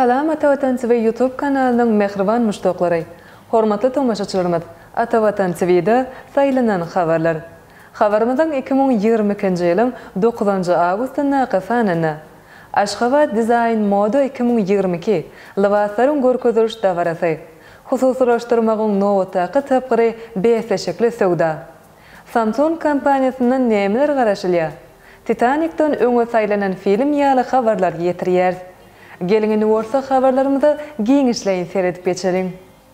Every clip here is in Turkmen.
Salam Ata Watan TV YouTube kanalynyň mähriban muşdaklary! Hormatly tomaşaçylarymyz, Ata Watan TV-de saýlanan habarlar. Habarymyzyň 2022-nji ýylyň dokuzynjy awgustyndaky sanynda Aşgabat Dizaýn Moda 2022 lybaslaryň görkeziliş dabarasy, Hususylaşdyrmagyň nobatdaky tapgyry bäsleşikli söwda. Samsung kompaniýasyndan nämeler garaşylýar? Titanikden öňe saýlanan film ýaly habarlar ýetirýäris. Geliň indi bolsa habarlarymyza giňişleýin seredip geçeliň.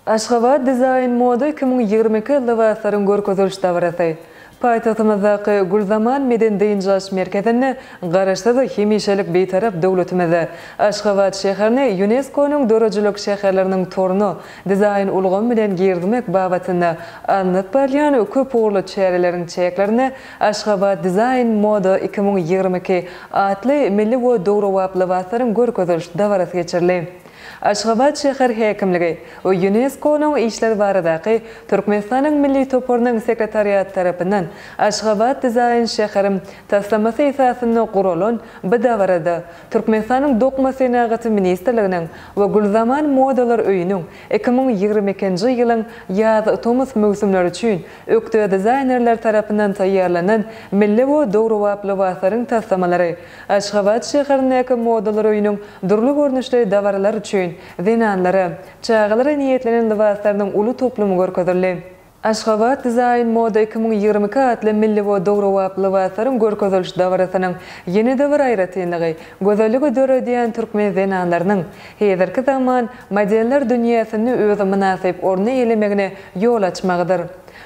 Aşgabat Dizaýn Moda 2022 lybaslaryň görkeziliş dabarasy Paýtagtymyzdaky Gülzaman medeni-dynç alyş merkezinde Garaşsyz, hemişelik Bitarap döwletimizde Aşgabat şäherini ÝUNESKO-nyň döredijilik şäherleriniň toruna dizaýn ulgamy bilen girizmek babatynda alnyp barylýan köpugurly çäreleriň çäklerinde Aşgabat Dizaýn Moda 2022 atly milli we döwrebap lybaslaryň görkeziliş dabarasy geçirildi. Aşgabat şäher häkimligi we ÝUNESKO-nyň işler baradaky Türkmenistanyň Milli toparynyň sekretariaty tarapyndan Aşgabat dizaýn şäherim taslamasy esasynda guralan bu dabarada Türkmenistanyň Dokma senagaty ministrliginiň we Gülzaman modalar öýüniň 2022-nji ýylyň ýaz-tomus möwsümleri üçin ökde dizaýnerler tarapyndan taýýarlanan milli we döwrebap lybaslaryň taslamalary Aşgabat şäherindäki modalar öýüniň dürli görnüşli dabaralar üçin zenanlara, çagalara niýetlenen lybaslarynyň uly toplumy görkezildi. Aşgabat Dizaýn Moda 2022 atly milli we döwrebap lybaslaryň görkeziliş dabarasynyň ýene-de bir aýratynlygy, gözelligi döredýän türkmen zenanlarynyň häzirki zaman modeller dünýäsinde öz mynasyp ornuny eýelemegine ýol açmagydyr.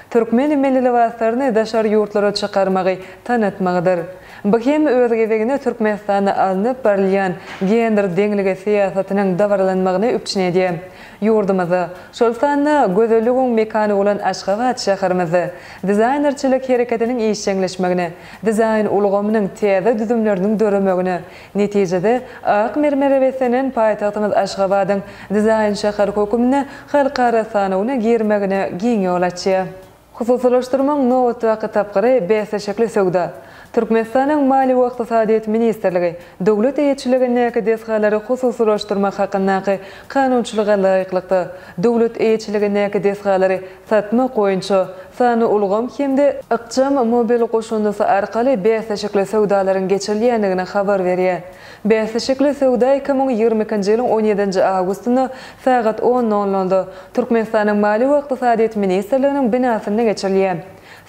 Türkmen milli lybaslaryny daşary ýurtlara çykarmagy tanatmagydyr. Bu hem öz gezeginde Türkmenistanda alnyp barylýan gender deňligi syýasatynyň dabaralanmagyny üpjün edýär. Ýurdumyzda, şol sanda gözelligiň mekany bolan Aşgabat şäherimizde dizaýnerçilik hereketiniň işjeňleşmegine, dizaýn ulgamynyň täze düzümleriniň döremegine, netijede, ak mermere beslenen paýtagtymyz Aşgabadyň dizaýn şäheri hökmünde halkara sanawyna girmegine giň ýol açýar. Hususylaşdyrmagyň nobatdaky tapgyry bäsleşikli söwda. Türkmenistanyň Maliýe we ykdysadyýet ministrligi döwlet eýeçiligindäki desgalary hususylaşdyrmak hakyndaky kanunçylyga laýyklykda, döwlet eýeçiligindäki desgalary satmak boýunça sanly ulgam hem-de ykjam mobil goşundysy arkaly bäsleşikli söwdalaryň geçirilýändigini habar berýär. Bäsleşikli söwda 2022-nji ýylyň on ýedinji awgustynda sagat on nol nolda Türkmenistanyň Maliýe we ykdysadyýet ministrliginiň binasynda geçirilýär.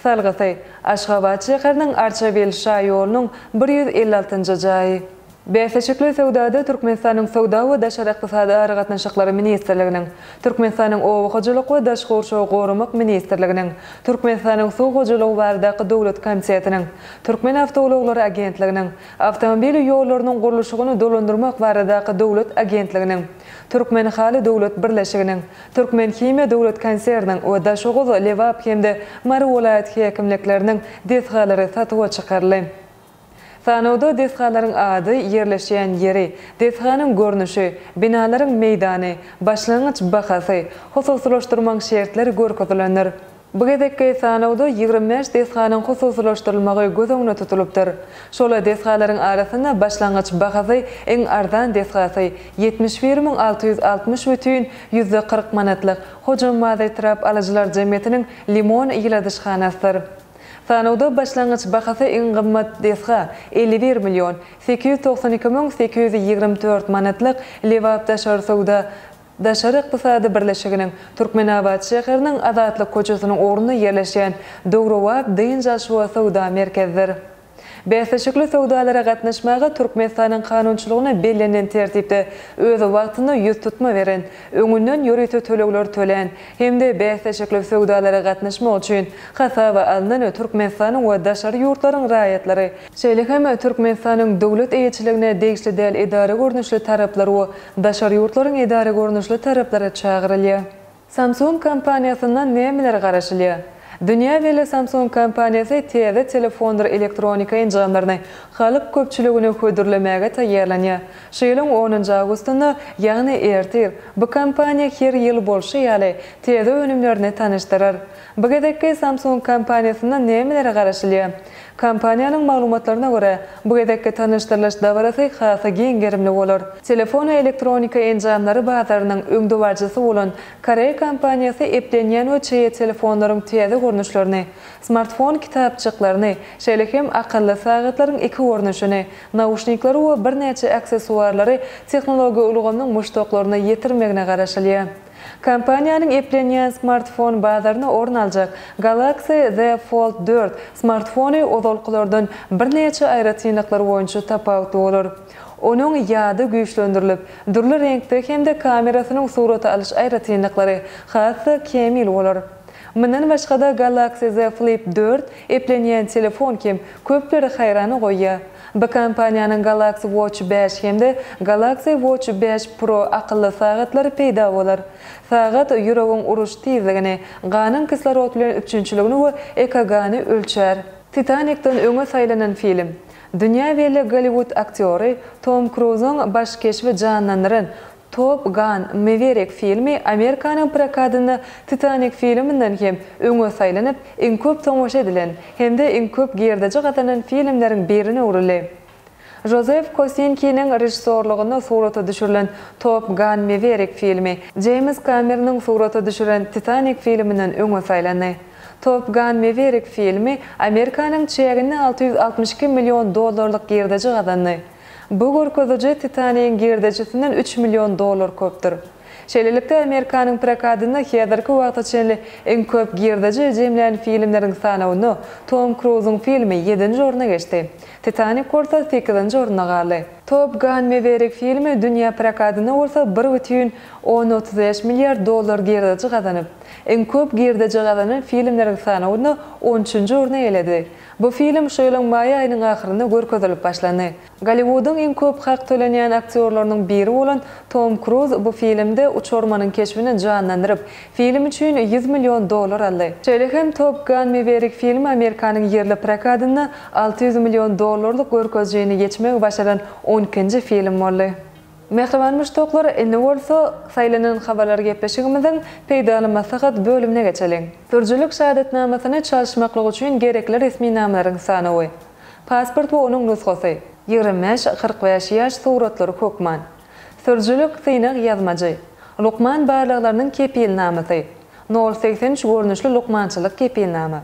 Salgysy, Aşgabat şäheriniň Arçabil şaýolunyň 156-njy jaýy. Bäsleşikli söwdada Türkmenistanyň Söwda we daşary ykdysady aragatnaşyklary ministrliginiň, Türkmenistanyň Oba hojalyk we daşky gurşawy goramak ministrliginiň, Türkmenistanyň Suw hojalygy baradaky döwlet komitetiniň, Türkmenawtoulaglary agentliginiň, Awtomobil ýollarynyň gurluşygyny dolandyrmak baradaky döwlet agentliginiň, Türkmenhaly döwlet birleşiginiň, Türkmenhimiýa döwlet konserniniň we Daşoguz, Lebap hem-de Mary welaýat häkimlikleriniň desgalary satuwa çykaryldy. Sanawda desgalaryň ady, ýerleşýän ýeri, desganyň görnüşi, binalaryň meýdany, başlangyç bahasy, hususylaşdyrmagyň şertleri görkezilendir. Bu gezekki sanawda 25 desganyň hususylaşdyrylmagy göz öňünde tutulypdyr. Şol desgalaryň arasynda başlangyç bahasy iň arzan desgasy, 71 660 bütin 40 manatlyk Hojambaz etrap alyjylar jemgyýetiniň Limon ýyladyşhanasydyr. Sanawda başlangyç bahasy iň gymmat desga, 51 million 892 müň 824 manatlyk Lebap daşary söwda Daşary ykdysady birleşiginiň Türkmenabat şäheriniň Azatlyk köçesiniň ugrunda ýerleşýän döwrebap dynç alyş we söwda merkezidir. Bäsleşikli söwdalara gatnaşmaga Türkmenistanyň kanunçylygynda bellenilen tertipde öz wagtynda ýüztutma beren, öňünden ýörite tölegler tölän hem-de bäsleşikli söwdalara gatnaşmak üçin hasaba alnan Türkmenistanyň we daşary ýurtlaryň raýatlary, şeýle hem Türkmenistanyň döwlet eýeçiligine degişli däl edara görnüşli taraplar we Daşary ýurtlaryň edara görnüşli taraplary çagyrylýar. Samsung kompaniýasyndan nämeler garaşylýar? Dünýä belli Samsung kompaniýasy täze telefondyr elektronika enjamlaryny halk köpçüligine hödürlemäge taýýarlanýar. Şu ýylyň onunjy awgustynda, ýagny ertir, bu kompaniýa her ýyl bolşy ýaly, täze önümlerini tanyşdyrar. Bu gezekki Samsung kompaniýasyndan nämelere garaşylýar? Kompaniýanyň maglumatlaryna görä, bu gezekki tanyşdyrylyş dabarasy has giň gerimli bolar. Telefon we elektronika enjamlary bazarynyň öňdebaryjysy bolan koreý kompaniýasy eplenýän we çeýe telefonlaryň täze görnüşlerini, smartfon kitapjyklaryny, şeýle hem akylly sagatlaryň iki görnüşini, nauşnikleri we birnäçe aksessuarlary tehnologiýa ulgamynyň muşdaklaryna ýetirmegine garaşylýar. Kompaniýanyň eplenýän smartfon bazaryna orun aljak Galaxy Z Fold 4 smartfony ozalkylardan birnäçe aýratynlyklary boýunça tapawutly bolar. Onuň ýady güýçlendirilip, dürli reňkde hem-de kamerasynyň surata alyş aýratynlyklary has-da kämil bolar. Mundan başga-da Galaxy Z Flip 4 eplenýän telefon hem köpleri haýrana goýýar. Bu kompaniýanyň Galaxy Watch 5 hem-de Galaxy Watch 5 Pro akylly sagatlary peýda bolar. Sagat ýüregiň uruş tizligini, ganyň kislorod bilen üpjünçiligini we EKG-ny ölçär. Titanikden öňe saýlanan film. Dünýä belli Golliwud aktýory Tom Kruzyň baş keşbi janlandyran Top Gun, Mewerik filmi Amerikanyň prokadynda Titanik filminden hem öňe saýlanyp, iň köp tomaşa edilen hem-de iň köp girdeji gazanan filmleriň birine öwrüldi. Žozef Kosinkiniň režissýorlygynda surata düşürilen Top Gun, Mewerik filmi Jeýms Kameronyň surata düşüren Titanik filminden öňe saýlandy. Top Gun, Mewerik filmi Amerikanyň çäginde 662 million dollarlyk girdeji gazandy. Bu görkeziji Titanigiň girdejisinden üç million dollar köpdür. Şeýlelikde, Amerikanyň prokadynda häzirki wagta çenli iň köp girdeji jemlän filmleriň sanawynda Tom Kruzyň filmi ýedinji orna geçdi. Titanik bolsa sekizinji orunda galdy. Top Gun Maverick filmi dünýä prokadynda bolsa bir bütin 10,35 milliard dollar girdeji gazanyp, iň köp girdeji gazanan filmleriň sanawynda on üçünji orny eýeledi. Bu film şu ýylyň maý aýynyň ahyrynda görkezilip başlandy. Golliwudyň iň köp hak tölenýän aktýorlarynyň biri bolan Tom Kruz bu filmde uçarmanyň keşbini janlandyryp, film üçin 100 million dollar aldy. Şeýle hem Top Gun Maverick filmi Amerikanyň ýerli prokadynda 600 million dollarlyk görkezijini geçmegi başaran on ikinji film boldy. Mähriban muşdaklar, indi bolsa Saýlanan habarlar gepleşigimiziň Peýdaly maslahat bölümine geçeliň. Sürüjilik şahadatnamasyny çalyşmaklyk üçin gerekli resminamalaryň sanawy. Pasport we onuň nusgasy. 25, 45 ýaş suratlary hökman. Sürüjilik synag ýazmajy. Lukman barlaglarynyň kepilnamasy. Nol 83 görnüşli lukmançylyk kepilnama.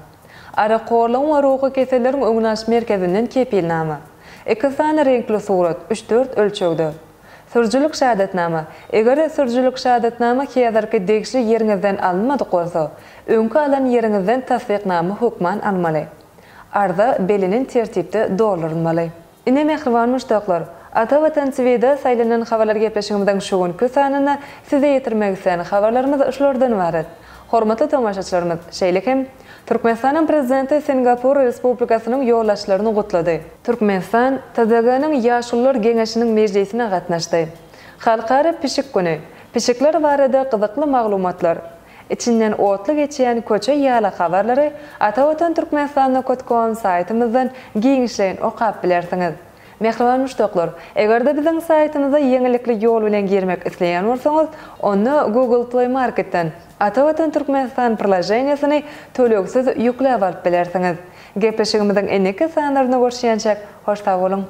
Arakhorlugyň we ruhy keselleriň öňüni alyş merkezinden kepilnama. Iki sany reňkli surat, üç-dört ölçegde. Sürüjilik şahadatnama. Eger sürüjilik şahadatnama häzirki degişli ýeriňizden alynmadyk bolsa, öňki alan ýeriňizden tassyknama hökman almaly. Arza bellenen tertipde doldurylmaly. Ine mähriban muşdaklar, Ata Watan TVda saýlanan habarlar gepleşigimiziň şu günki sanynda size ýetirmek islän habarlarymyz şulardan ybarat. Hormatly tomaşaçylarymyz, şeýle hem, Türkmenistanyň Prezidenti Singapur Respublikasynyň ýolbaşçylaryny gutlady. Türkmenistan TDG-niň Ýaşulular geňeşiniň mejlisine gatnaşdy. Halkara pişik güni, pişikler barada gyzykly maglumatlar, içinden otly geçýän köçe ýaly habarlary Atavatan Türkmenistan nokat kom saýtymyzdan giňişleýin okap bilersiňiz. Mähriban muşdaklar, eger-de biziň saýtymyza ýeňillikli ýol bilen girmek isleýän bolsaňyz, onda Google Play Marketden Ata Watan Türkmenistan priloženiýasyny tölegsiz ýükläp alyp bilersiňiz. Gepleşigimiziň indiki sanlarynda görüşýänçäk, hoş sag boluň!